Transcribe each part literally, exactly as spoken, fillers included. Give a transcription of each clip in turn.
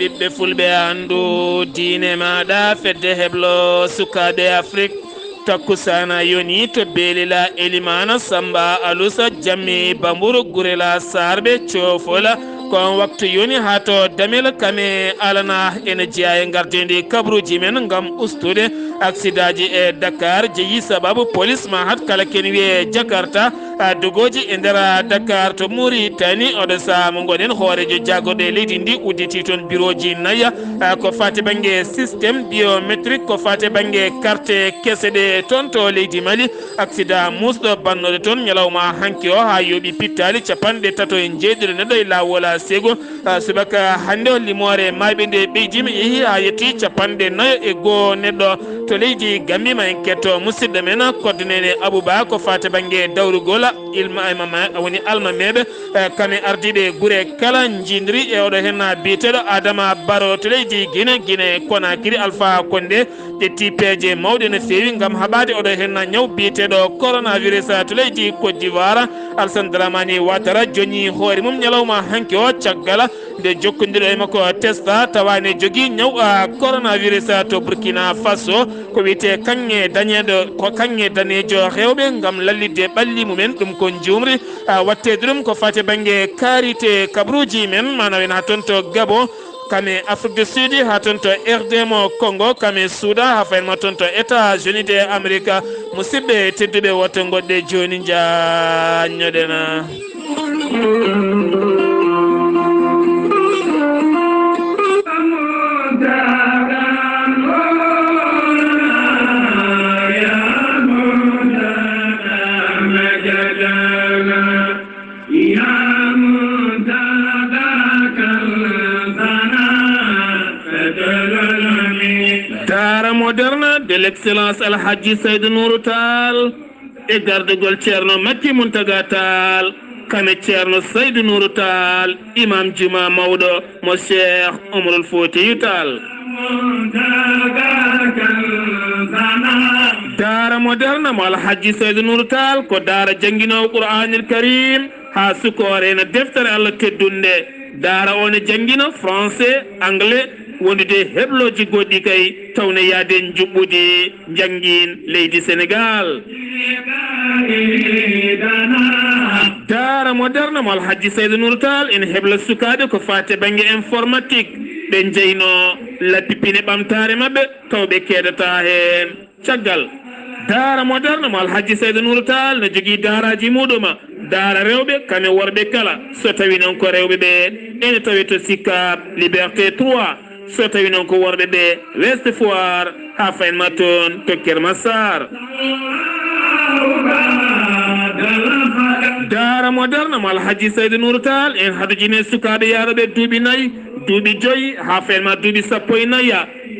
Ɓiɓɓe fulɓe, anndu diine maaɗa, fedde heblo sukaaɓe Afrik. Takkusaana yoni to Beelila, Elimaana Samba Alusa Jammi Bamburu Gurela Saarɓe Coofola. Ko on waktu yoni haa to Damel Kame Alana ene jeyaa e ngardendi kabaruuji men ngam ustude aksidaaji e Dakar jeyi sababu polis ma hat kala ken wiye Jakarta. A, dogooji e nder Dakar to Mauritanie, oɗo sahaa mo ngoɗen hooreejo jaagorɗe leydi ndi udditi toon birooji naya, a, ko faati bannge système biométrique, ko faati bannge carte kese ɗe toon to leydi Mali. Accident muusɗo bannoɗo toon ñalawma hanki o haa yooɓi pittaali capanɗe tato e njeeɗiɗo neɗɗo e laawol a seego. A, subaka hannde o limoore maayɓe nde ɓeydiima yehi haa yetti capanɗe nayo e goo neɗɗo to leydi Gambie. Ma en ketto musidɗo men Koddo Nene Abouba ko faati bannge dawrugol ilma, ilma, woni almameeɓe, eh, kame ardiiɓe gure kala njiidiri e oɗo henna biyeteeɗo Adama Baro to leydi Guinée, Guinée Conakry, Alpha Condé ƴetti peeje mawɗe no feewi ngam haɓaade oɗo henna ñaw biyeteeɗo coronavirus to leydi Côte d'Ivoire. Alassane Dramane Ouattara joñi hoore mum ñalawma hanki o caggal nde jokkondiral e makko testa tawa ne jogii ñaw, a, coronavirus to Burkina Faso. Ko wiyetee kaŋŋe daneeɗo, ko kaŋŋe daneejo rewɓe ngam lallitde ɓalli mumen, ɗum ko njuumri, a, waɗteede ɗum ko faati bannge karité kabaruuji men, maanaam en haa toon to Gabon, kame Afrique du Sud, haa toon to R D mo Congo, kame Soudan, haa fayin ma toon to États-Unis de Amerique. Musidɓe tedduɓe, woto ngoɗɗe jooni njaanñoɗen. Daara moderne de l'excellence Alhaji Seydou Nourou Tall. E gardugol Ceerno Makki Muntaga Taal, kame Ceerno Saydu Nuuru Taal, Imam Juma mawɗo mo Cheikh Omarul Fotiyu Taal. Daara moderne mo Alhaji Saydu Nuuru Taal ko daara jannginoowo Qur'aanil Karim haa sukoore ena deftere Allah teddunde. Daara o ne janngina français, anglais, wondude heblooji goɗɗi kay, tawne yahde njuɓɓudi njanngiin leydi Senegaal. Daara moderne mo Alhaji Saydu Nuuru Taal ene hebla sukaaɓe ko faati e bannge informatique, ɓe njeynoo lappi pine ɓamtaare maɓɓe, taw ɓe keedataa heen. Caggal, daara moderne mo Alhaji Saydu Nuuru Taal ne jogii daaraaji muɗuma, daara rewɓe kame worɓe kala, so tawi noon ko rewɓe ɓe ene tawe to Sicap Liberté trois, so tawi noon ko worɓe ɓe Ouest Foire, haa fayin ma toon to Keur Massar. Daara moderne mo Alhaji Saydu Nuuru Taal en hadujine sukaaɓe yaarooɓe duuɓi nayi, duuɓi joyi, haa fayin ma duuɓi sappo e nayi.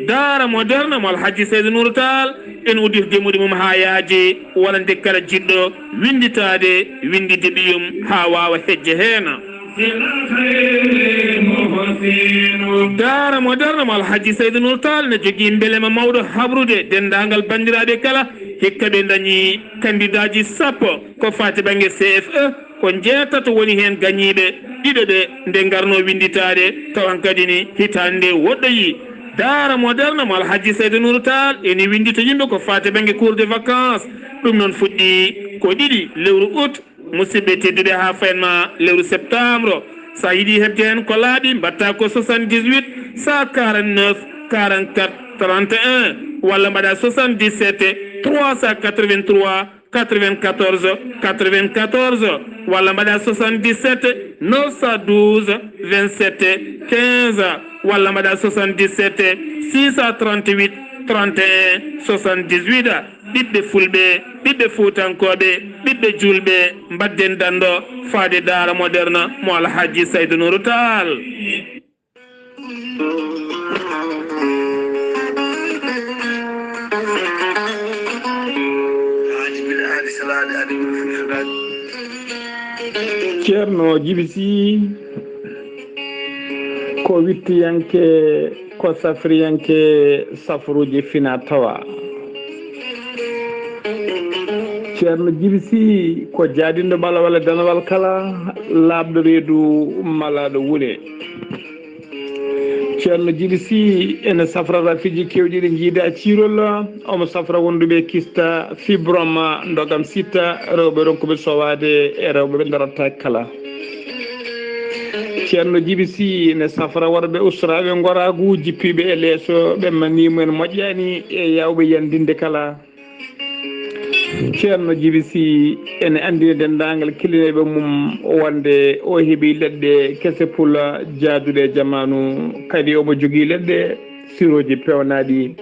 Daara moderne mo Alhaji Saydu Nuuru Taal en udditi demmuɗe mum haa yaaji, wonande kala jiɗɗo winnditaade, winnditde ɓiyum haa waawa hejje heen. Daara moderne mo Alhaji Saydu Nuuru Taal ne jogii mbelema mawɗo habrude denndaangal banndiraaɓe kala, hikka ɓe ndañi kandidaaji sappo ko faati bannge C F E, ko njeetato woni heen gañiiɓe, ɗiɗo ɓe nde ngarnoo winnditaade, tawa hankadi ni hitaande nde woɗɗoyii. Daara moderne mo Alhaji Saydu Nuuru Taal ene winndita yimɓe ko faati bannge cours de vacances. Ɗum noon fuɗɗii ko ɗiɗi lewru août, musidɓe tedduɓe, haa fayin ma lewru septembre. So a yiɗi heɓde heen ko laaɓi, mbaɗta ko soixante-dix-huit cent quarante-neuf quarante-quatre trente et un, walla mbaɗa soixante-dix-sept trois cent quatre-vingt-trois quatre-vingt-quatorze quatre-vingt-quatorze, walla mbaɗa soixante-dix-sept neuf cent douze vingt-sept quinze, walla mbaɗa soixante-dix-sept six cent trente-huit trente et un soixante-dix-huit. Ɓiɓɓe fulɓe, ɓiɓɓe fuutankooɓe, ɓiɓɓe juulɓe, mbaɗden danndo faade daara moderne mo Alhaji Saydu Nuuru Taal. Ceerno Jibi Sy ko wittiyanke, ko safriyanke safruuji fina tawa. Ceerno Jibi Sy ko jaadinɗo ɓalawal e danawal kala, laaɓɗo reedu malaaɗo wule. Ceerno Jibi Sy ene safra rafiiji keewɗi ɗi njiida ciirol, omo safra wonduɓe kista fibrome ndogam sitta, rewɓe ronkuɓe sowaade e rewɓe ɓe darata kala. Ceerno Jibi Sy ene safra worɓe usraaɓe ngoraagu, jippiiɓe e leeso, ɓe maniimu en moƴƴaani e yawɓe yandinde kala. Ceerno Jibi Sy ene anndina denndaangal kilineeɓe mum wonde o heɓi leɗɗe kese pula jaaduɗe e jamaanu, kadi omo jogii leɗɗe sirooji peewnaaɗi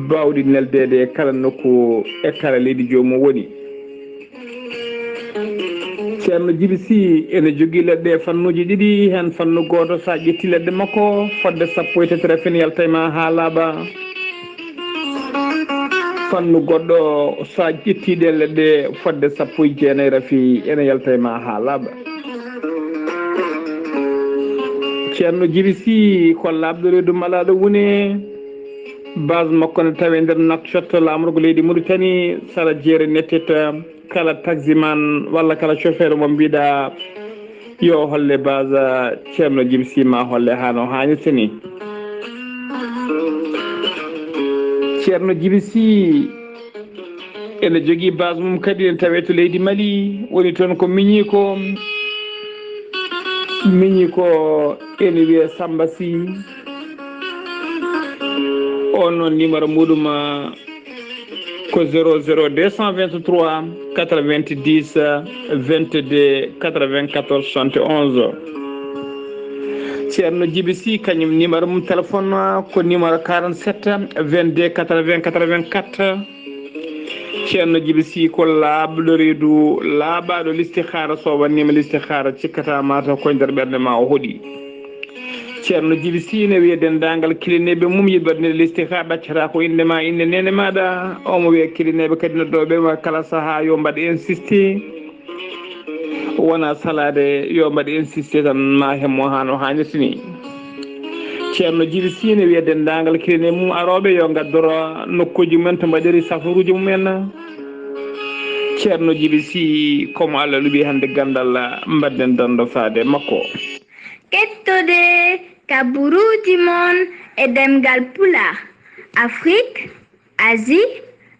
baawɗi neldeede e kala nokku e kala leydi joomum woni. Ceerno Jibi Sy ene jogii leɗɗe e fannuuji ɗiɗi, heen fannu gooto, so a ƴetti leɗɗe makko, fodde sappo e tati rafin yalta e ma haa laaɓa. Fannu goɗɗo, so a ƴetti ɗe leɗɗe, fodde sappo e jeenayi rafi ene yalta e ma haa laaɓa. Ceerno Jibi Sy ko laaɓɗo reedu malaaɗo wune. Base makko ne tawi e nder Nouakchott, laamorgo leydi Mauritanie, sara jeere Netteta. Kala taximan walla kala chauffeur mo mbiɗa yo holle base Ceerno Jibi Sy, ma holle haa no haanirta ni. Ceerno Jibi Sy ene jogii base mum kadi, ene tawee to leydi Mali, woni toon ko miñiiko. Miñiiko ene wiyee Samba Sy. On noon numéro muɗum, ah, ko zéro zéro deux cent vingt-trois quatre-vingt-dix vingt-deux quatre-vingt-quatorze soixante et onze. Ceerno Jibi Sy, kañum numéro mum téléphone ko numéro quarante-sept vingt-deux quatre-vingts quatre-vingt-quatre. Ceerno Jibi Sy ko laaɓɗo reedu, laaɓaaɗo listihaara. So wannima listihaara, cikkata mataw ko nder ɓernde ma o hoɗi. Ceerno Jibi Sy ne wiya denndaangal kilineeɓe mum yiɗɓe waɗde listihaara, ɗaccata ko innde ma, innde neene maaɗa. Omo wiya kilineeɓe kadi noddooɓe ma kala sahaa yo mbaɗ insisté. Wona salaade, yo mbaɗ insisté tan, ma hemmo haa no haanirta ni. Ceerno Jibi Sy ne wiya denndaangal kilineeɓe mum arooɓe yo ngaddoro nokkuuji mumen to mbaɗiri safaruuji mumen. Ceerno Jibi Sy, ko mo Allah luɓi hannde ganndal, mbaɗden dando faade makko. Kettode kaburuuji mon e ɗemngal Pulaar, Afrique, Asie,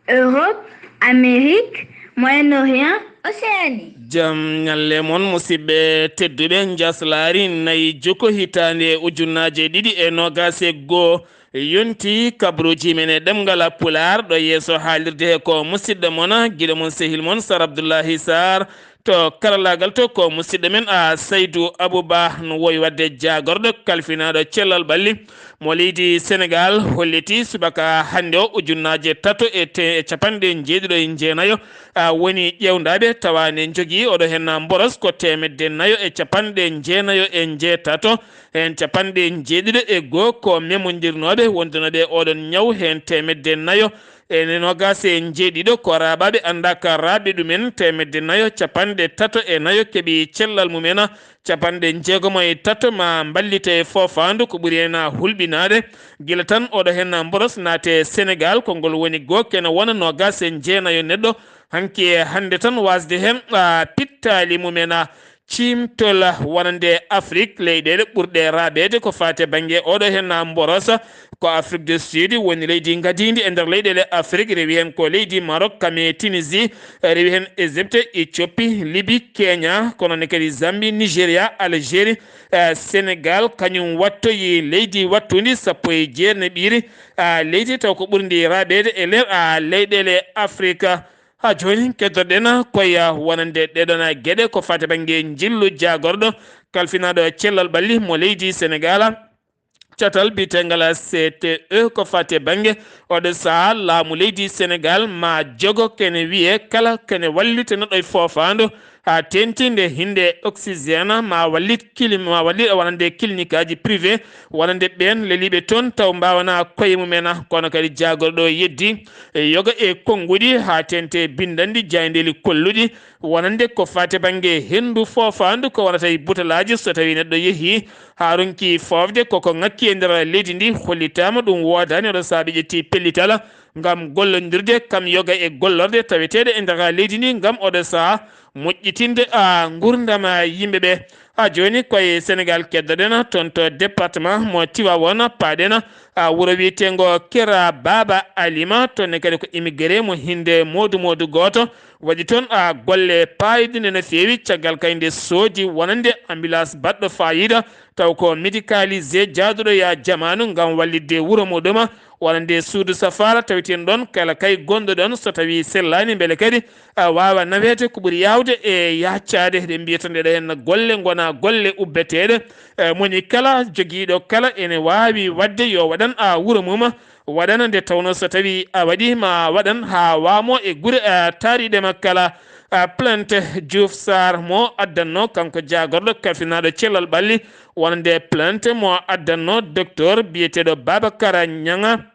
Europe, Amérique, Moyen-Orient, Océanie. Jam ñalle mon, musidɓe tedduɓe. Njaslaari nayi juko hitaande ujunnaaje ɗiɗi e noogaas e goo yonti kabruuji men e ɗemngal Pulaar ɗo yeeso haalirde he ko musidɗo mon, giɗo mon, sehil mon, Sar Abdullahi Sarr. To karallaagal to ko musidɗo men, a, Saydu Abuba no wowi waɗde jaagorɗo kalfinaaɗo cellal ɓalli mo leydi Senegaal, holliti subaka hannde o ujunnaaje tato e te-, e capanɗe jeeɗiɗo e jeenayo, a, woni ƴeewndaaɓe tawa ne njogii oɗo heen mboros ko teemedde nayo e capanɗe jeenayo e jeetato, heen capanɗe jeeɗiɗo e goo ko memondirnooɓe wondunooɓe oɗon ñaw, heen teemedde nayo ene noogaas e jeeɗiɗo ko raaɓaaɓe anndaaka raaɓe ɗumen, teemedde nayo capanɗe tato e nayo keɓi cellal mumen, capanɗe jeegomo e tato ma mballite e foofaandu ko ɓuri en hulɓinaade. Gila tan oɗo heen mboros naate Senegaal, konngol woni goo kene wona noogaas e jeenayo neɗɗo hanki e hannde tan waasde heen, a, pittaali mumen, a, ciimtol wonande Afrik, leyɗeele ɓurɗe raaɓeede ko faati e bannge oɗo heen mboros. Ko Afrique du Sud woni leydi ngadiindi e nder leyɗeele Afrik, rewi heen ko leydi Maroc, kam e Tunisie, rewi heen Égypte, Éthiopie, Libye, Kenya, kono ne kadi Zambie, Nigeria, Algérie, eh, Sénégal, kañum wattoyi leydi wattundi sappo e jeetati ɓiiri, ah, leydi taw ko ɓurndi raaɓeede e nder, ah, leyɗeele Afrik. Haa jooni, keddoɗen koye wonande ɗeɗon geɗe ko faati bannge njillu jaagorɗo, kalfinaaɗo cellal ɓalli mo leydi Senegaal, catal biyetengal C T E ko faati bannge oɗo sahaa laamu leydi Senegaal ma jogo kene wiye kala kene wallitenoɗo e foofaandu haa teeŋti nde hinde oxygène ma wallit kilim, ma wallit wonande clinique aji privé wonande ɓeen leliiɓe toon taw mbaawana koye mumen. Kono kadi jaagorɗo yeddi e yoga e konnguɗi haa teeŋte binndannde jaayndeeli kolluɗi wonande ko faati bannge henndu foofaandu ko wonata e butalaaji so tawii neɗɗo yehii haa ronki foofde koko ŋakki e nder leydi ndi hollitaama ɗum woodaani oɗo sahaa ɓe ƴetti pellital ngam gollondirde kam yoga e gollorɗe taweteeɗe e nder leydi ndi ngam oɗo sahaa moƴƴitinde a ngurndama yimɓe ɓe. A jooni koye Sénégal keddoɗen toon to département mo Tivaouane, paaɗen a wuro wiyeteengo Kira Baba Alima, toon ne kadi ko immigré mo hinde moodu moodu gooto waɗi toon a golle paayɗinɗe no feewi, caggal kay nde soodi wonande ambulance baɗɗo fayida, taw ko médicalisé jaaduɗo ya jamaanu ngam wallitde wuro muɗum, wonande suudu safaara taweteeɗo ɗoon, kala kay gonɗo ɗoon so tawii sellaani mbele kadi a waawa naweede ko ɓuri yaawde e yaacaade. Eɗen mbiya tan ɗeɗo henna golle ngona golle ubbeteeɗe. E, moni kala jogiiɗo kala ene waawi waɗde yo waɗan a wuro mum, waɗana nde tawnoo so tawii a waɗii ma waɗan haa waamo e gure, a, taariiɗe ma kala. A, plainte Diouf Sarr mo addanno kanko jaagorɗo kalfinaaɗo cellal ɓalli wonande plainte mo addanno docteur biyeteeɗo Babacar Ñaŋa.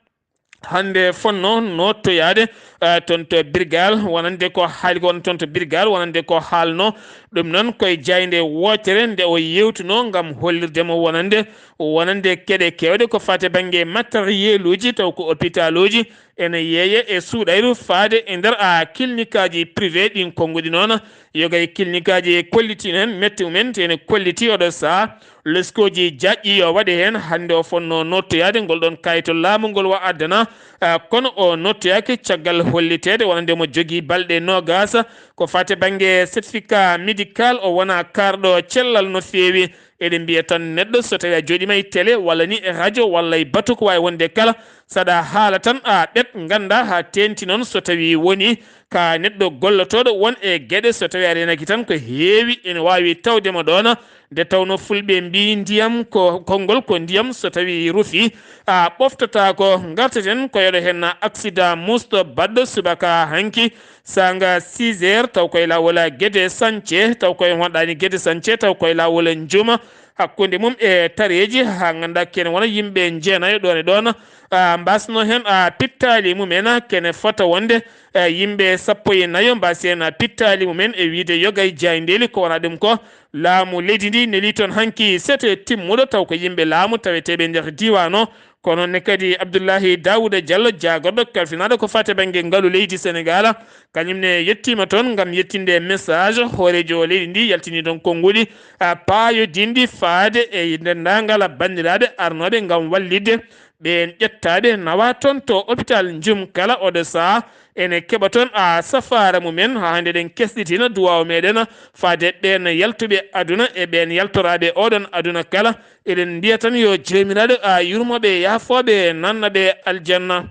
Hannde fonno nottoyaade, eh, toon to Birgal, wonande ko haali ko won toon to Birgal, wonande ko haalno ɗum noon koye jaaynde wootere nde o yewtuno ngam hollirde mo wonande, wonande keɗe keewɗe ko fate bannge matériel uji, taw ko hôpital uji ene yeeye e suuɗayru faade e nder a clinique aji privé ɗin konnguɗi noon. Yoga e clinique aji kolliti heen metti mumen, te ene kolliti oɗo saha leskoji jaƴƴi yo waɗe heen. Hannde o fonno nottoyaade ngol ɗon kayito laamu ngol wa addana, ah, kono o nottoyaaki caggal holliteede wonande mo jogii balɗe noogas ko fate bannge certificat médical. O wona kaarɗo cellal no feewi. Eɗen mbiya tan neɗɗo so tawi a jooɗima e télé walla ni e radio walla e batu ko wawi wonde kala, saɗa haala tan a ɓet ganda ha tenti noon so tawi woni ka neɗɗo gollotoɗo won e gueɗe so tawi a renaki tan ko heewi ene wawi tawdema ɗon. Nde tawno fulɓe mbi ndiyam ko konngol ko ndiyam so tawi rufi a ɓoftatako. Gartaten ko yoɗo hen accident musto baɗɗo subaka hanki sanga six heures taw koye lawol Guédé Santhié, taw koye waɗani Guédé Santhié, taw koye lawol Njuma, hakkunde mum e tareji ha ganduɗa kene wona yimɓe jeenayo ɗon e ɗon, a, mbasno hen, a, pittali mumen kene fota wonde, e, yimɓe sappo e nayo mbasi hen, a, pittali mumen e wiide yoga e jayndeli ko wona ɗum ko laamu leydi ndi neli toon hanki sete timmuɗo taw ko yimɓe laamu taweteɓe nder diwan o. Ko noon ne kadi Abdoulahi Daouda Diallo, jaagorɗo kalfinaɗo ko fate banggue ngalu leydi Sénégal, kañum ne yettima toon gam yettinde message hoorejo leydi ndi, yaltini toon konnguɗi, a, paayodinɗi faade e dendagal banndiraaɓe arnooɓe gam wallitde ɓeen ƴettaɓe nawa toon to hôpital Njum kala oɗo saha. Ene keɓa toon a safaara mumen haa hannde eɗen kesɗitina duwaaw meɗen faade ɓeen yaltuɓe aduna e ɓeen yaltoraaɓe oɗon aduna kala. Eɗen mbiya tan yo Joomiraaɗo a yurmoɓe, yaafooɓe, nannaɓe aljanna.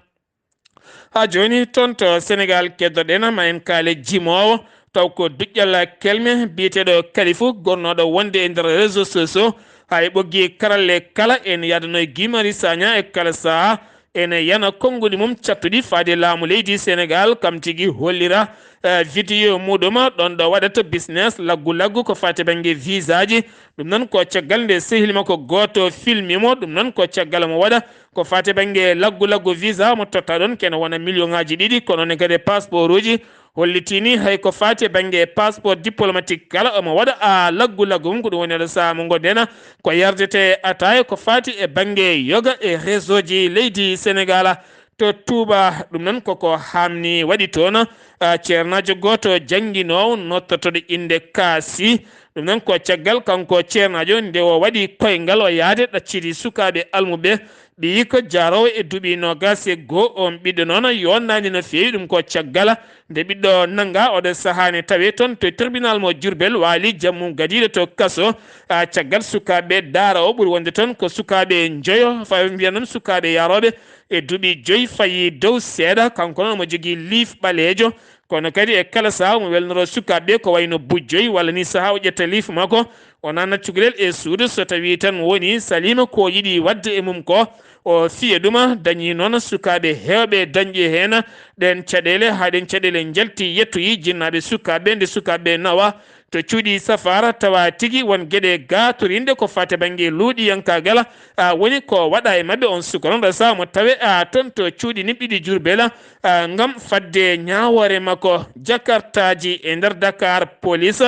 Haa jooni toon to Senegaal keddoɗen ma en kaale jimoowo taw ko duƴƴal kelme biyeteeɗo Kalifu gonnooɗo wonde e nder réseaux sociaux haa e ɓoggi karalle kala en yaadano e Guy Marius Sagna e kala saha ene yana konnguɗi mum cattuɗi faade laamu leydi Senegaal kam tigi hollira, eh, vidéo muɗum ɗon ɗo waɗata business laggu laggu ko faati bannge visa ji. Ɗum noon ko caggal nde sehil makko gooto filmi mo, ɗum noon ko caggal mo waɗa ko faati bannge laggu laggu visa mo totta ɗon kene wona million ngaji ɗiɗi, kono ne kadi passeport uji hollitini hay ko faati e bannge passeport diplomatique kala omo waɗa a laggu laggu mum. Ko ɗum woni oɗo saha mo ngonɗen ko yardete ataya ko faati e bannge yoga e réseau ji leydi Sénégal. To Touba ɗum noon koko hamni waɗi toon, a, ceernaajo gooto jannginoowo nottotoɗo innde Kaasi. Ɗum noon ko caggal kanko ceernaajo nde o waɗi koyngal o yahde ɗaccidi sukaaɓe almuɓe. Ɓiyi ko jaaroowo e duuɓi noogaas e goo, oon ɓiɗɗo noon yonnani no feewi. Ɗum ko caggal nde ɓiɗɗo nannga oɗo sahaa ne tawee toon to tribunal mo Diourbel, waali jammu gadiiɗo to kaso. A, caggal sukaaɓe daara o ɓuri wonde toon ko sukaaɓe njoyo, fa mbiya noon sukaaɓe yaarooɓe e duuɓi joyi fayi dow seeɗa. Kanko noon omo jogii liif ɓaleejo, kono kadi e kala sahaa omo welnoro sukaaɓe ko wayno bujjoy walla ni sahaa o ƴetta liif makko o nanna cukalel e suudu. So tawi tan woni saliima ko yiɗi waɗde e mum ko, o fiya ɗuma. Dañi noon sukaaɓe heewɓe dañɓe heen ɗeen caɗeele, haa ɗeen caɗeele njalti yettoyi jinnaaɓe sukaaɓe. Nde sukaaɓe nawa to cuuɗi safaara tawa tigi won geɗe gaatorinɗe ko faati bannge luuɗiyankaagal, a, woni ko waɗa e maɓɓe. On suka noon ɗo saha mo tawe a toon to cuuɗi niɓɓiɗi Jurbel, a, ngam fadde ñaawoore makko. Jakartaaji e nder Dakar, police,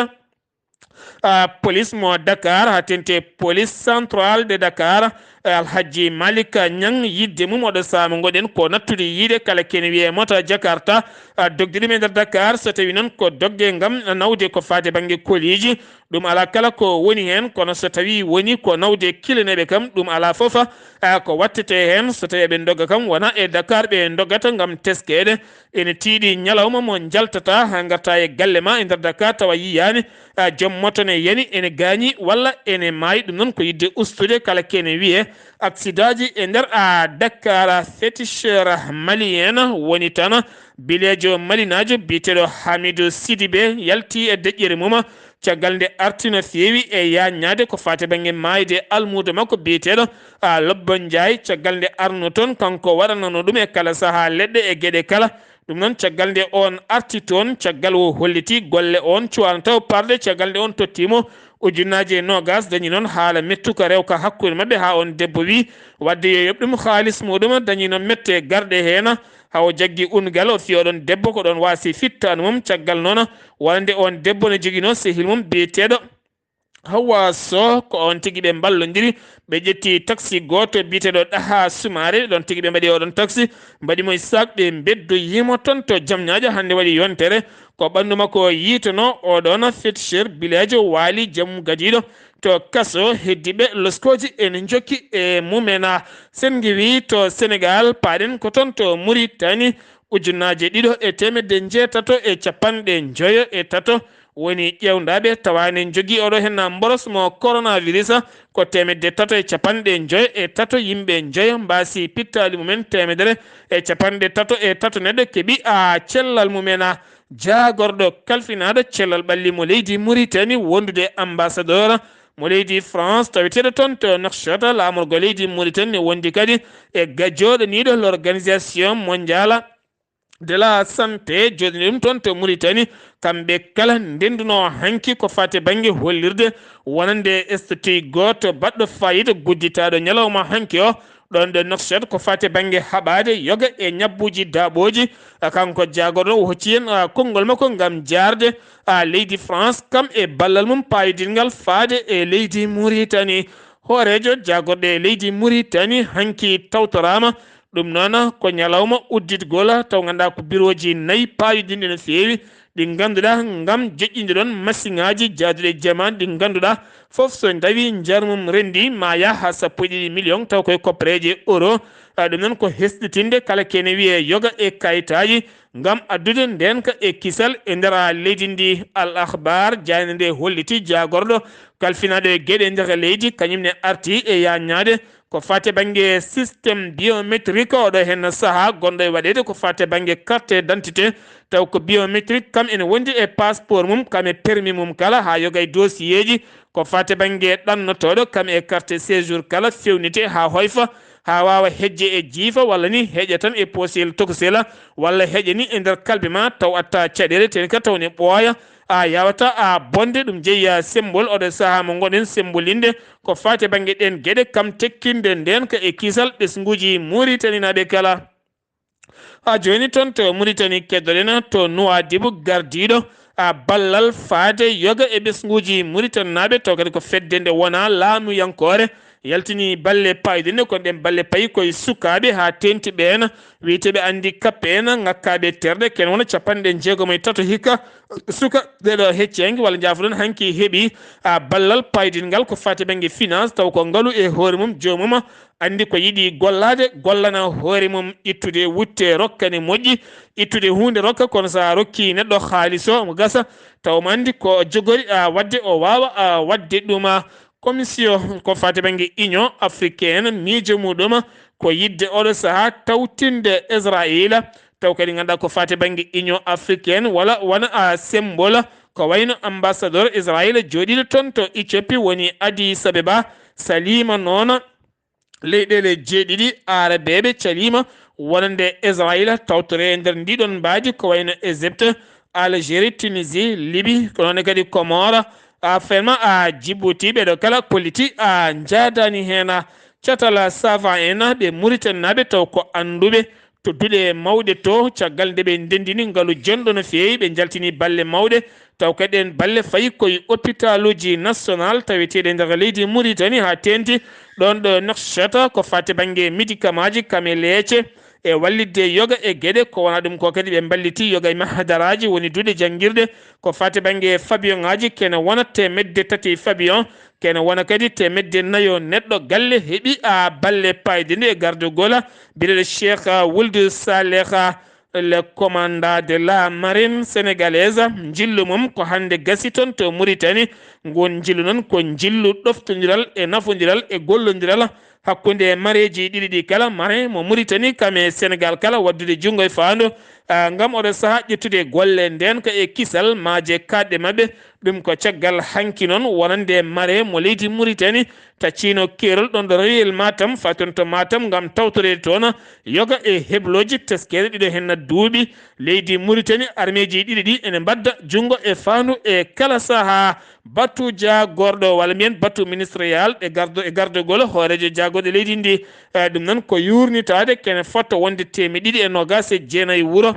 a, police mo Dakar, haa tente police centrale de Dakar, Alhaji Malik Ñang, yiɗde mum oɗo saama ngoɗen ko nattude yiide kala kene wiyee mota Jakarta, a, dogde ɗum e nder Dakar, so tawi noon ko dogde ngam nawde ko faati bannge koliiji, ɗum alaa kala ko woni heen, kono so tawi woni ko nawde kileneeɓe kam, ɗum alaa fof, a, ko wattete heen. So tawi eɓe ndogga kam, wona e Dakar ɓe ndoggata ngam teskeede. Ene tiiɗi ñalawma mo njaltata haa ngarta e galle ma e nder Dakar tawa yiyaani, a, joom moto ne yani, ene gaañi walla ene maayi. Ɗum noon ko yiɗde ustude kala kene wiyee aksidaaji e nder, a, Dakar. Féticheur malien woni tan bileejo malinaajo biyeteeɗo Hamidou Sidibé yalti e deƴƴere mum caggal nde arti no feewi e yaaññaade ko faati bannge maayde almuudo makko biyeteeɗo, a, Lobbo Njaay. Caggal nde arno toon, kanko waɗanano ɗum e kala sahaa leɗɗe e geɗe kala. Ɗum noon, caggal nde oon arti toon, caggal o holliti golle oon cuwaano taw parde, caggal nde oon tottiimo ujunnaaje e noogaas, dañi noon haala mettuka rewka hakkunde maɓɓe haa oon debbo wii waɗde yo yoɓ ɗum haalis muɗum, dañi noon mette garɗe heen, haa o jaggi ungal, o fii oɗon debbo ko ɗoon waasi fittaandu mum. Caggal noon, wonande oon debbo ne joginoo sehil mum biyeteeɗo Hawa Soh, ko oon tigi ɓe mballondiri. Ɓe ƴetti taksi gooto biyeteeɗo Ɗaha Sumaare. Ɗoon tigi ɓe mbaɗi oɗon taksi, mbaɗi mo e saak, ɓe mbeddoyii mo toon to Jamñaajo. Hannde waɗi yontere ko ɓanndu makko yiitanoo. Oɗoon féticheur bileejo waali jam gadiiɗo to kaso. Heddiiɓe loskooji ene njokki e mum en. Sen ngiwii to Senegaal, paaɗen ko toon to Muritani. Ujunnaaje ɗiɗo e teemedde njeetato e capanɗe njoyo e tato woni ƴeewndaaɓe, tawa ne njogii oɗo heen mboros mo coronavirus. Ko teemedde tato e capanɗe njoyo e tato yimɓe njoyo mbaasi pittaali mumen, teemedere e capanɗe tato e tato neɗɗo keɓi, a, cellal mumen. A, jaagorɗo kalfinaaɗo cellal ɓalli mo leydi Muritani wondude ambassadeur mo leydi France taweteeɗo toon to Nouakchott, laamorgo leydi Muritani ne wondi kadi e ga-, jooɗaniiɗo l'Organisation Mondiale de la Santé, jooɗani ɗum toon to Muritani. Kamɓe kala ndennduno hanki ko faati bannge hollirde wonande statut gooto baɗɗo faayiida gudditaaɗo ñalawma hanki o, ɗoon ɗo Nouakchott, ko faati bannge haɓaade yoga e ñabbuuji daaɓooji. A, kanko jaagorɗo o hocci heen, a, konngol makko ngam jaarde, a, leydi France, kam e ballal mum paayodingal faade e leydi Muritani. Hooreejo jaagorɗe e leydi Muritani hanki tawtoraama. Ɗum noon ko ñalawma udditgol, taw ngannduɗaa ko birooji nayi paayodinɗi no feewi, ɗi ngannduɗaa ngam joƴƴinde ɗoon masiŋaaji jaaduɗi e jamaanu, ɗi ngannduɗaa fof so ndawi njar mum renndi ma yah haa sappo e ɗiɗi million, taw koye koppareeje euro. A, ɗum noon ko hesɗitinde kala kene wiyee yoga e kayitaaji ngam addude ndeenka e kisal e nder leydi ndi. Al Akhbar, jaaynde nde holliti jaagorɗo kalfinaaɗo e geɗe nder leydi, kañum ne arti e yaaññaade ko faati bannge système biométrique, oɗo heen sahaa gonɗo e waɗeede ko faati bannge carte d'identité, taw ko biométrique, kam ene wondi e passeport mum, kam e permis mum kala, haa yoga e dossier ji ko faati bannge ɗannotooɗo, kam e carte séjour kala, fewnite haa hoyfa, haa waawa hejje e jiifa, walla ni heƴa tan e poosel tokosela, walla heƴa ni e nder kalbe ma, taw atta caɗeele, teni ka taw ne ɓooya, a yawata a bonde. Ɗum jeyaa symbole, oɗo sahaa mo ngonɗen symbolinde ko faati bannge ɗeen geɗe, kam tekkinde ndeenka e kisal ɓesnguuji Muritaninaaɓe kala. Haa jooni toon to Muritani keddoɗen to Nuwaadibu, gardiiɗo, a, ballal faade yoga e ɓesnguuji Muritaninaaɓe, taw kadi ko fedde nde wonaa laamuyankoore, yaltini balle paayɗe nde, kono ɗeen balle payi koye sukaaɓe haa teeŋti ɓeen, wiyeteeɓe handicapé en, ŋakkaaɓe terɗe, ken wona capanɗe jeegom e tato hikka suka. Ɗeɗo hecceeŋge walla njaafoɗon hanki heɓi, a, ballal paayodingal ko faati bannge finance, taw ko ngalu e hoore mum joomum anndi ko yiɗi gollaade, gollana hoore mum, ittude wutte rokka ne moƴƴi, ittude huunde rokka, kono so a rokki neɗɗo haalis o, omo gasa, taw omo anndi ko jogori, a, waɗde, o waawa, a, waɗde ɗum. A, commission ko faati bannge Union Africaine, miijo muɗum ko yiɗde oɗo sahaa tawtinde Israayiila, taw kadi ngannduɗaa ko faati bannge Union Africaine walla wona, a, symbole, ko wayno ambassadeur Israayiila jooɗiiɗo toon to Éthiopie woni Addis Abeba, saliima noon leyɗeele jeeɗiɗi aarabeeɓe caliima wonande Israayiila tawtoree e nder ndiɗon mbaadi, ko wayno Égypte, Algérie, Tunisie, Libye, ko noon kadi Comores, a, Ferma, a, Djibouti, ɓeɗo kala kolliti, a, njaadaani heen. Catal Sava en, ɓe Muritaninaaɓe taw ko annduɓe to duɗe mawɗe to, caggal nde ɓe ndenndini ngalu jonɗo no feewi, ɓe njaltini balle mawɗe, taw kadi ɗeen balle fayi koye opitaluuji national taweteeɗi e nder leydi Muritani, haa teeŋti ɗoon ɗo Nouakchott, ko faati bannge médicamentji, kam e leece, e wallitde yoga e geɗe. Ko wonaa ɗum ko kadi, ɓe mballiti yoga e mahadaraaji, woni duɗe janngirɗe, ko faati bannge fabiyoŋaaji, kene wona teemedde tati fabiyoŋ, kene wona kadi teemedde nayo neɗɗo galle heɓi a balle paayde nde e gardagol biyeteeɗo Cheikh, a, Wuld Saleh, a, le commandant de la marine sénégalaise. Njillu mum ko hannde gasi toon to Mauritanie. Ngun njillu noon ko njillu ɗoftondiral e nafondiral e gollondiral hakkunde mareeji ɗiɗi ɗi kala, mare mo Mauritanie kam e Sénégal kala, waddude junngo e faandu, a, ngam oɗo sahaa ƴettude golle ndeenka e kisal, maaje kaaɗɗe maɓɓe. Ɗum ko caggal hanki noon wonande mare mo leydi Mauritanie, taccino keerol ɗoon ɗo rewiyel Matam, faton to Matam ngam tawtoreede toon yoga e heblooji teskeede ɗiɗo heen duuɓi. Leydi Mauritanie, armeeji ɗiɗi ɗi ene mbadda junngo e faandu e kala sahaa. Batu jaagorɗo, walla mbiyen batu ministériel e gardo, e gardagol hooreejo jaagorɗo leydi ndi. Eh, ɗum noon ko yuurnitaade kene fotto wonde teemeɗɗe ɗiɗi e noogaas e jeenayi wuro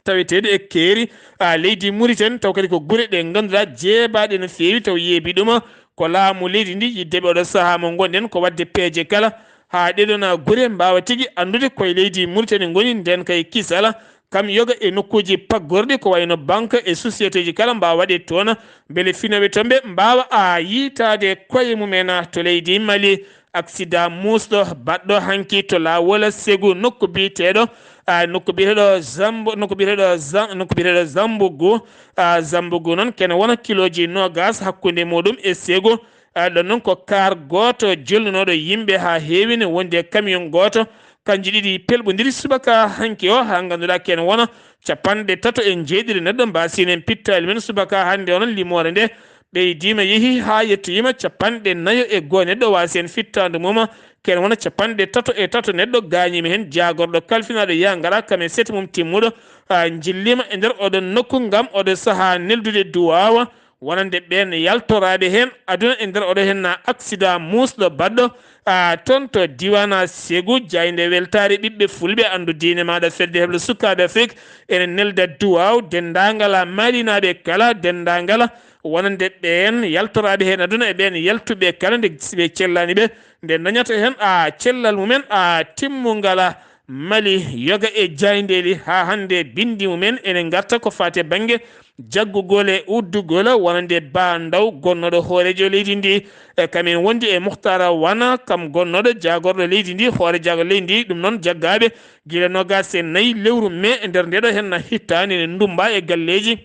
taweteeɗe e keeri, a, leydi Mauritanie, taw kadi ko gure ɗe ngannduɗaa jeebaaɗe no feewi, taw yeebi ɗum ko laamu leydi ndi yiɗde ɓe oɗo sahaa mo ngonɗen ko waɗde peeje kala, haa ɗeɗon gure mbaawa tigi anndude koye leydi Mauritanie ngoni, ndeenka e kisal, kam yoga e nokkuuji paggorɗi ko wayno banque e sociétéji kala mbaawa waɗe toon, mbele finooɓe toon ɓe mbaawa a yiytaade koye mumen to leydi Mali. Aksidaa muusɗo baɗɗo hanki to laawol Segu, nokku biyeteeɗo, a, nokku biyeteeɗo Zambo, nokku biyeteeɗo Zam-, nokku biyeteeɗo Zambugu, a, Zambugu noon kene wona kilooji noogaas hakkunde muɗum e Segu. A, ɗon noon ko kaar gooto jolnunooɗo yimɓe haa heewi, ne wondi e camion gooto. Kanji ɗiɗi pelɓondiri subaka hanki o, haa ngannduɗaa kene wona capanɗe tato e njeeɗiɗi neɗɗo mbaasino en pittaali men subaka hannde o noon. Limoore nde ɓeydiima, yehi haa yettoyiima capanɗe nayo e goo neɗɗo waasi heen fittaandu mum, kene wona capanɗe tato e tato neɗɗo gaañiima heen. Jaagorɗo kalfinaaɗo yaa ngalaa kam e sete mum timmuɗo, a, njilliima e nder oɗon nokku ngam oɗo sahaa neldude duwaawa wonande ɓeen yaltoraaɓe heen aduna e nder oɗo heen aksidaa muusɗo baɗɗo, a, toon to diiwaan Segu, jaaynde weltaare ɓiɓɓe fulɓe, anndu diine maaɗa, fedde heblo sukaaɓe Afrik, ene nelda duwaaw denndaangal Malinaaɓe kala, denndaangal wonande ɓeen yaltoraaɓe heen aduna e ɓeen yaltuɓe kala, nde si ɓe cellaani ɓe, nde dañata heen, a, cellal mumen, a, timmungal. Mali, yoga e jaayndeeli haa hannde binndi mumen ene ngarta ko faati e bannge jaggugol e uddugol, wonande Ba Ndaw, gonnooɗo hooreejo leydi ndi. E kam en wondi e Muhtar Wana, kam gonnooɗo jaagorɗo leydi ndi, hoore jaagorɗo leydi ndi. Ɗum noon, jaggaaɓe gila noogaas e nayi lewru mee e nder ndeeɗo heen hitaande ene ndummba e galleeji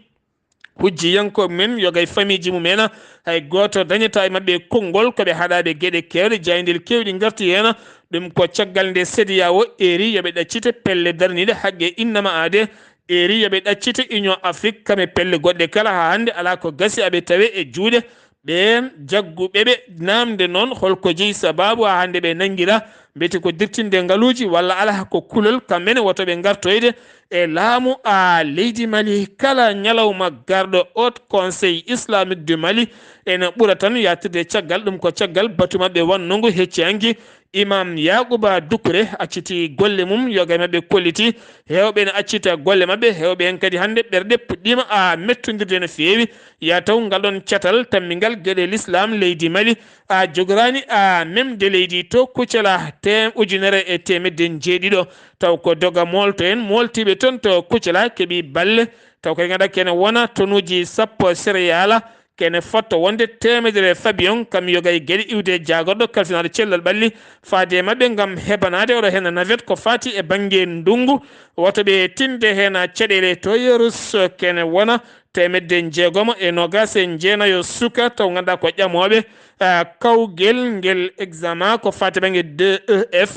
hujjiyankooɓe men, yoga e famiiji mumen, hay gooto dañataa e maɓɓe konngol, ko ɓe haɗaaɓe geɗe keewɗe, jaayndeeli keewɗi ngarti heen. Ɗum ko caggal nde CEDEAO eeri yo ɓe ɗaccite pelle daraniiɗe haqqe innama aade, eeri yo ɓe ɗaccite Union Afrique, kam e pelle goɗɗe kala. Haa hannde alaa ko gasi aɓe tawe e juuɗe ɓeen jagguɓe ɓe. Naamnde noon, holko jeyi sabaabu haa hannde ɓe nanngiraa? Mbete ko dirtinde ngaluuji walla alaa ko kulol? Kamɓe ne woto ɓe ngartoyde e laamu a leydi Mali. Kala ñalawma garɗo, Haut Conseil Islamique du Mali ene ɓura tan yaatirde caggal ɗum, ko caggal batu maɓɓe wannungu hecci hanki. Imam Yakuba Dukure acciti golle mum, yoga e maɓɓe kolliti. Heewɓe ne accita golle maɓɓe, heewɓe en kadi hannde ɓerɗe puɗɗiima a mettondirde no feewi. Yaa taw ngal ɗon catal tammingal geɗe lislaam leydi Mali a jogoraani a memde leydi to Kucala te ujunere e teemedde njeeɗiɗo. Taw ko doga moolto en, mooltiiɓe toon to Kucala keɓi balle. Taw kadi ngannduɗaa kene wona tonuuji sappo céréales, kene fotto wonde teemedere fabiyoŋ, kam yoga e geɗe iwde jaagorɗo kalfinaaɗo cellal ɓalli faade e maɓɓe ngam hebanaade oɗo heen navette ko faati e bannge ndunngu. Woto ɓe tinde heen caɗeele to Yerus, kene wona teemedde njeegomo e noogaas e jeenayo suka, taw ngannduɗaa ko ƴamooɓe, ah, kawgel ngel examen ko faati bannge D E F.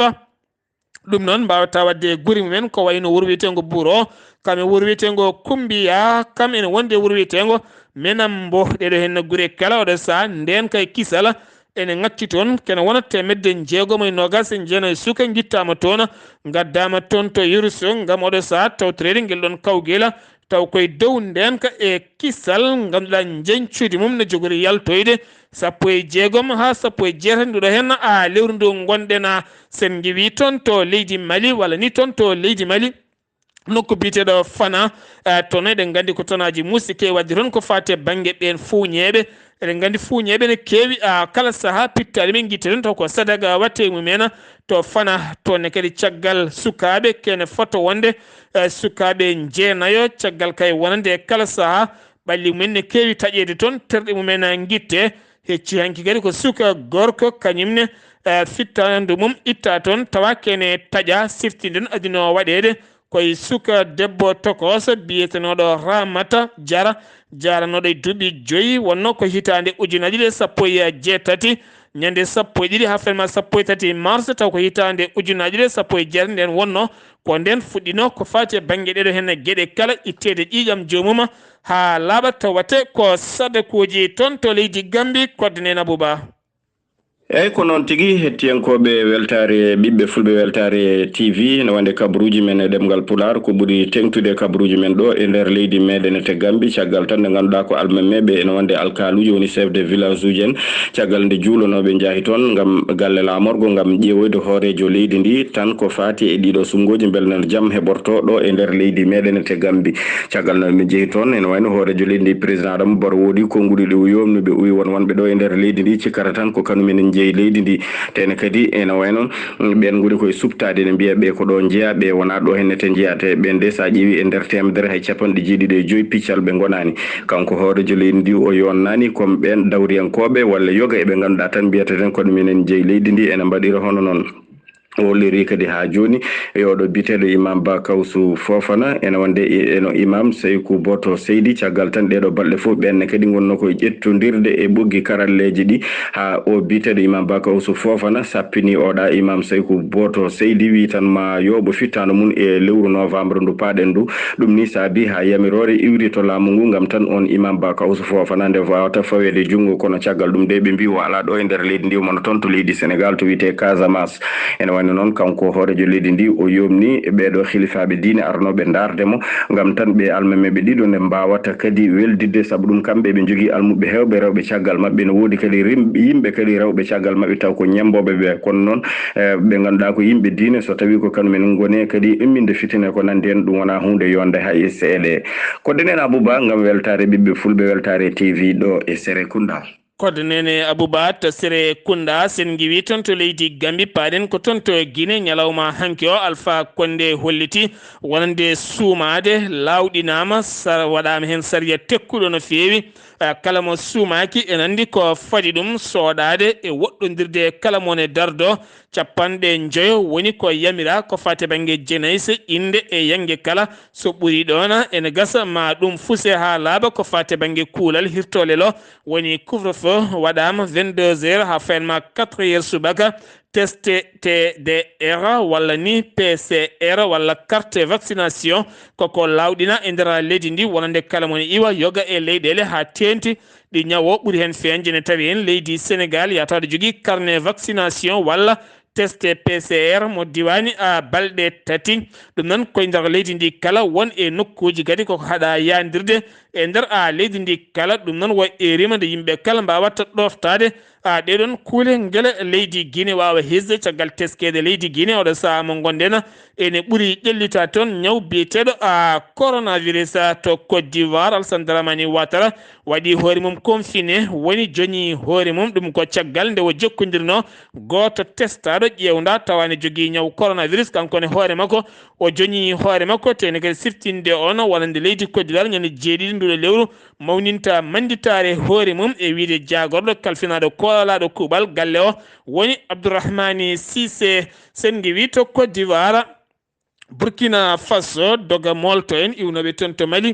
Ɗum noon, mbaawata waɗde e gure mumen ko wayno wuro wiyeteengo Buro, kam e wuro wiyeteengo Kumbiya, kam ene wondi e wuro wiyeteengo Menambo. Ɗeɗo heen gure kala oɗo sahaa ndeenka e kisal ene ŋakki toon, kene wona teemedde njeegomo e noogaas e jeenayo suka ngittaama toon, ngaddaama toon to Yeruso ngam oɗo sahaa tawtoreede ngel ɗoon kawgel. taw koye dow ndeenka e kisal, ngannduɗaa njeñcudi mum no jogori yaltoyde sappo e jeegom haa sappo e jeetati nduɗo heen, a, lewru ndu ngonɗen, a, sen ngiwii toon to leydi Mali, walla ni toon to leydi Mali, nokku biyeteeɗo Fana, eh, toon eɗen nganndi ko tonaaji muusɗi keewi waɗde toon ko faati e bannge ɓeen fuuñeeɓe. Eɗen nganndi fuuñeeɓe ne keewi, ah, kala sahaa pittaali men ngitte toon taw ko sadaga waɗte e mumen to Fana. Toon ne kadi caggal sukaaɓe kene foto wonde, eh, sukaaɓe jeenayo, caggal kay wonande e kala sahaa ɓalli mumen ne keewi taƴeede toon, terɗe mumen ngitte. Hecci hanki kadi ko suka gorko kañum ne, eh, fittandu mum itta toon tawa kene taƴa, sifti ndin adino waɗeede koye suka debbo tokooso biyetenooɗo Ramata Jara, jaranooɗo e duuɓi joyi, wonno ko hitaande ujunaaji ɗiɗi e sappo e jeetati, ñande sappo e ɗiɗi haa fenma sappo e tati mars, taw ko hitaande ujunaaji ɗiɗi e sappo e jeetati nden wonno. Ko nden fuɗɗino ko faati e bannge ɗeɗo heen geɗe kala, itteede ƴiiƴam joomum haa laaɓa, tawate ko sadakuuji toon to leydi Gambi, kodde neen Abuba. Eyyi, ko noon tigi, hettiyankooɓe weltaare ɓiɓɓe Fulɓe Weltaare T V, ene wonde kabaruuji men e ɗemngal Pulaar, ko ɓuri teeŋtude e kabaruuji men ɗo e nder leydi meeɗen e to Gambi, caggal tan nde ngannduɗaa ko almameeɓe, ene wonde alkaaluujo woni chef de village uji en, caggal nde juulonooɓe njaahi toon ngam galle laamorgo, ngam ƴeewoyde hooreejo leydi ndi tan ko faati e ɗiɗo suɓngooji, mbele no jam heɓorto ɗo e nder leydi meeɗen e to Gambi. Caggal no ɓe njehi toon, ene wayno hooreejo leydi ndi, président Adama Barrow, woodi konnguɗi ɗi o yomni ɓe, o wi won wonɓe ɗo e nder leydi ndi cikkata tan ko kañum en njeyi leydi ndi. Te ene kadi ene wayno, mm, ɓeen ngoni koye suɓtaade, ene mbiya ɓe ko ɗo njeyaa, ɓe wonaa ɗo henne te njeyaa, te ɓeen de so a ƴeewi e nder teemedere hay capanɗe jeeɗiɗi e joyi piccal ɓe ngonaani. Kanko hooreejo leydi ndi o yonnaani comme ɓeen dawriyankooɓe walla yoga e ɓe ngannduɗaa tan mbiyata tan ko ɗum enen njeyi leydi ndi, ene mbaɗira hono noon. O holliri kadi haa jooni e oɗo biyeteeɗo Imam Ba Kawsu Fofana, ene wonde i-, eno Imam Sayku Boto Seydi, caggal tan ɗeeɗo balɗe fof ɓeen ne kadi ngonno koye ƴettondirde e ɓoggi karalleeji ɗi, haa o biyeteeɗo Imam Ba Kawsu Fofana sappini oɗa Imam Sayku Boto Seydi, wi tan ma yooɓo fittaandu mum e lewru novembre ndu paaɗen ndu. Ɗum ni saabi haa yamiroore iwri to laamu ngu ngam tan on Imam Ba Kawsu Fofana nde wawata faweede junngo, kono caggal ɗum de ɓe mbi o alaa ɗo e nder leydi ndi, o wona toon to leydi Sénégal to wiyetee Casamance. Ene wayno noon, kanko hooreejo leydi ndi, o yomni ɓeeɗo hilifaaɓe diine arnooɓe ndaarde mo, ngam tan ɓe almameeɓe ɗiɗo nde mbaawata kadi weldidde, sabu ɗum kamɓe ɓe njogii almuɓɓe heewɓe rewɓe caggal maɓɓe. No woodi kadi rim-, yimɓe kadi rewɓe caggal maɓɓe, taw ko ñemmbooɓe ɓe. Kono noon, eh, ɓe ngannduɗaa ko yimɓe diine, so tawii ko kañum en ngoni kadi imminde fitina ko nanndi heen, ɗum wonaa huunde yonde hay seeɗa. Ko denen Abouba ngam weltaare ɓiɓɓe Fulɓe, Weltaare T V ɗo e Serekunda. Kodde nene Abouba to Serekunda, sen ngiwi toon to leydi Gambi, paaɗen ko toon to Gine. Ñalawma hanki o, Alpha Condé holliti wonande suumaade laawɗinaama, sar-, waɗaama heen sariya tekkuɗo no feewi. Eh, kala mo suumaaki, en anndi ko fadi ɗum soɗaade e woɗɗondirde e kala mo ne dardo. Capanɗe njoyo woni ko yamira ko faati bannge jenayse, innde e yannge kala. So ɓuri ɗoon, ene gasa ma ɗum fuse haa laaɓa ko faati bannge kuulal hirtolelo, woni couvre-feu waɗaama vingt-deux heures haa fayatma quatre heures subaka. Test T D R walla ni P C R walla carte vaccination, koko laawɗina e nder leydi ndi, wonande kala mo ne iwa yoga e leyɗeele haa teeŋti ɗi ñawo ɓuri heen feeñde. Ne tawi heen leydi Sénégal, yataade jogii carnet vaccination walla test P C R mo diwaani, a, balɗe tati. Ɗum noon koye nder leydi ndi kala, won e nokkuuji kadi koko haɗa yaandirde e nder, a, leydi ndi kala. Ɗum noon wo e rimande yimɓe kala mbaawata ɗoftaade, a, ɗeɗon kuule ngele leydi Guinée waawa hisde caggal teskeede leydi Guinée. Oɗo sahaa mo ngonɗen ene ɓuri ƴellita toon ñaw biyeteeɗo, a, coronavirus, a, to Côte d'Ivoire. Alassane Dramane Ouattara waɗi hoore mum confiné, woni joñi hoore mum. Ɗum ko caggal nde o jokkondirno gooto testaaɗo ƴeewnda tawa ne jogii ñaw coronavirus. Kanko ne hoore makko, o joñi hoore makko, te ne kadi siftinde on wonande leydi Côte d'Ivoire ñande jeeɗiɗi nduɗo lewru mawninta mannditaare hoore mum e wiyde jaagorɗo kalfinaaɗo koolaaɗo kuuɓal galle o woni Abdourahmane Cissé. Sen ngiwi to Côte d'Ivoire, Burkina Faso, doga moolto en iwnooɓe toon to Mali.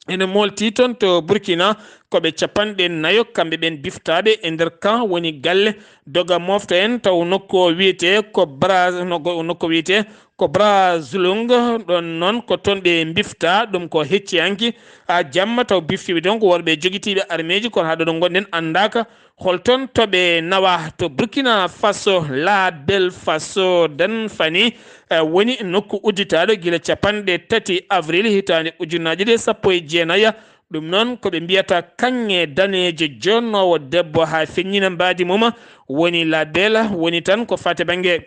Ene moolti toon to Burkina ko ɓe capanɗe nayo, kamɓe ɓen biftaaɓe e nder kan woni galle doga mofta en, taw nokku o wiyetee ko Bra-, nokku, nokku wiyetee ko Brazulung. Ɗon noon ko toon ɓe mbiftaa, ɗum ko hecci hanki a jamma, taw biftiiɓe toon ko worɓe jogitiiɓe armeeji, kono haa ɗo ɗo ngonɗen anndaaka hol toon to ɓe nawa. To Burkina Faso, La Belle Faso dan Fani, eh, woni nokku udditaaɗo gila capanɗe tati avril hitaande ujunnaaje ɗiɗi e sappo e jeenayi. Ɗum noon ko ɓe mbiyata kaŋŋe daneejo jonnoowo debbo haa feññina mbaadi mum, woni La Belle, woni tan ko faate bannge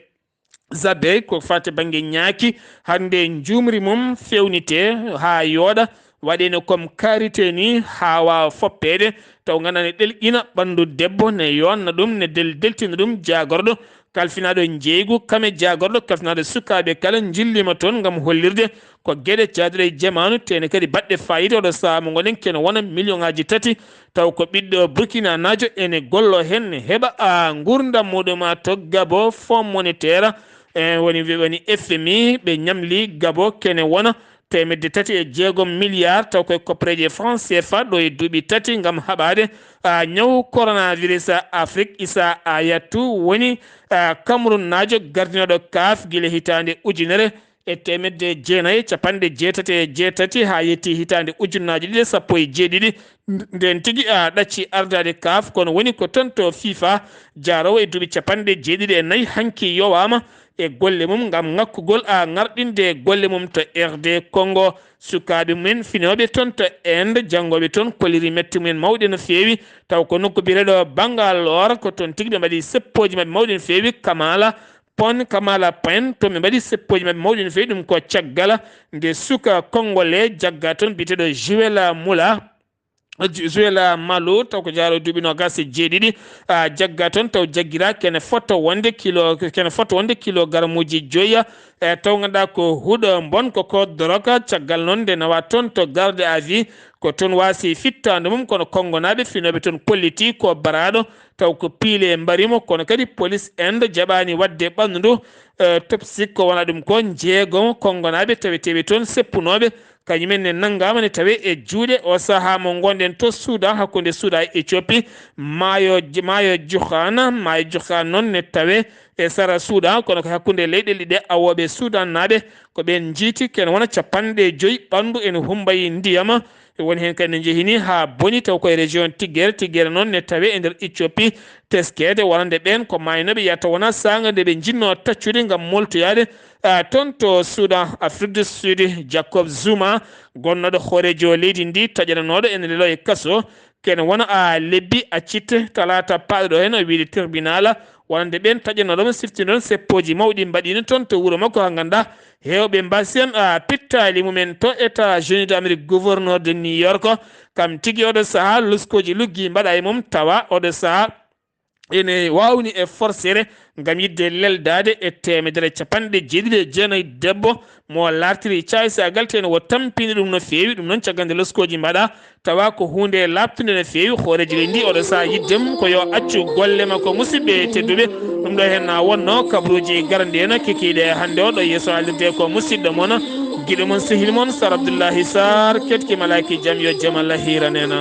zabe, ko faate bannge ñaaki. Hannde njuumri mum fewnitee haa yooɗa, waɗee no comme karité ni haa waawa foppeede, taw nganndaa ne ɗelƴina ɓanndu debbo, ne yoonna ɗum, ne del-, deltina ɗum jaagorɗo kalfinaaɗo njeeygu, kame jaagorɗo kalfinaaɗo sukaaɓe kala njilliima toon ngam hollirde ko geɗe caɗeele jamaanu, tee ne kadi baɗɗe faayiida. Oɗo sahaa mo ngonɗen kene wona miliyoŋaaji tati, taw ko ɓiɗɗo Burkinanaajo ene gollo heen, ne heɓa a nguurndam muɗum a to Gabo, Fonds Monétaire, e woni, woni F M I, ɓe ñamli Gabo kene wona teemedde tati e jeegom milliard, taw koye koppareeje franc C F A ɗo e duuɓi tati ngam haɓaade, a, ñaw coronavirus. Afrique, Issa Hayatou woni, a, Camerounaajo gardinooɗo kaaf gila hitaande ujunere e teemedde jeenayi e capanɗe jeetati e jeetati haa yettii hitaande ujunnaaje ɗiɗi e sappo e jeeɗiɗi. Nd-, ndeen tigi a ɗacci ardaade kaaf, kono woni ko toon to fifa, jaaroowo e duuɓi capanɗe jeeɗiɗi e nayi, hanki yowaama e golle mum ngam ŋakkugol a ŋarɗinde golle mum to R D Congo. Sukaaɓe mumen finooɓe toon to Inde, janngooɓe toon, kolliri mette mumen mawɗe no feewi, taw ko nokku biyeteeɗo Bangalore, ko toon tigi ɓe mbaɗi seppooji maɓɓe mawɗi no feewi. Kamala Pon, Kamala Pon, to ɓe mbaɗi seppooji maɓɓe mawɗi no feewi, ɗum ko caggal nde suka Congolais jagga toon biyeteeɗo Juela Mula, Ju-, Juela Malu, taw ko jaaroowo duuɓi noogaas e jeeɗiɗi, a, jagga toon, taw jaggira kene fota wonde kilo, kene fota wonde kilogaramuuji joyi, e, taw nganndaa ko huɗo mbon, ko ko drogue, caggal noon nde nawa toon to garde à vue, ko toon waasi fittaandu mum, kono Kongonaaɓe finooɓe toon kolliti ko baraaɗo, taw ko piile mbari mo, kono kadi police Inde jaɓaani waɗde ɓanndu, eh, toxique, ko wona ɗum ko njeegomo Kongonaaɓe taweteeɓe toon seppunooɓe, kañumen ne nanngaama ne tawee e juuɗe. O sahaa mo ngonɗen to Suudan, hakkunde Suudan e Ethiopie, maayo, maayo Juhan, maayo Juhan noon ne tawee e sara Suudan, kono ko hakkunde leyɗe ɗiɗe awooɓe Suudannaaɓe, ko ɓeen njiiti kene wona capanɗe joyi ɓanndu ene humbayi ndiyam. Woni heen kadi ne njehini haa boni, taw koye région Tigré. Tigré noon ne tawee e nder Ethiopie. Teskeede wonande ɓeen ko maaynooɓe, yahata wona saanga nde ɓe njinnoo taccude ngam moltoyaade, a, toon to Suudan, Afrique du Sud. Jacob Zuma, gonnooɗo hooreejo leydi ndi, taƴananooɗo ene leloo e kaso, kene wona a lebbi accit talaata paaɗo ɗo heen, o wiide tribunal wonande ɓeen taƴanooɗo mo, siftinoon seppooji mawɗi mbaɗiino toon to wuro makko, haa nganndaa heewɓe mbasiyan a pittaali mumen to États-Unis d'Amérique, gouverneur de New York. Kam tigi oɗo sahaa loskooji luggi mbaɗa e mum, tawa oɗo sahaa ene waawni e forcere ngam yiɗde leldaade e teemedere capanɗe jeeɗiɗi e jeenayi debbo mo laartiri caayisaagal, tee ne o tampini ɗum no feewi. Ɗum noon, caggal nde loskooji mbaɗa, tawa ko huunde laaɓtunde no feewi. Hooreejo leydi ndi oɗo sahaa yiɗde mum ko yo accu golle makko. Musidɓe tedduɓe, ɗum ɗo heen na wonno kabaruuji garanɗi en kikiiɗe hannde o. Ɗo yeeso haalirde ko musidɗo mon, giɗo mon, sehil mon, Sar Abdullahi Sar, ketki malaaki jam, yo jam Allah hiiran en.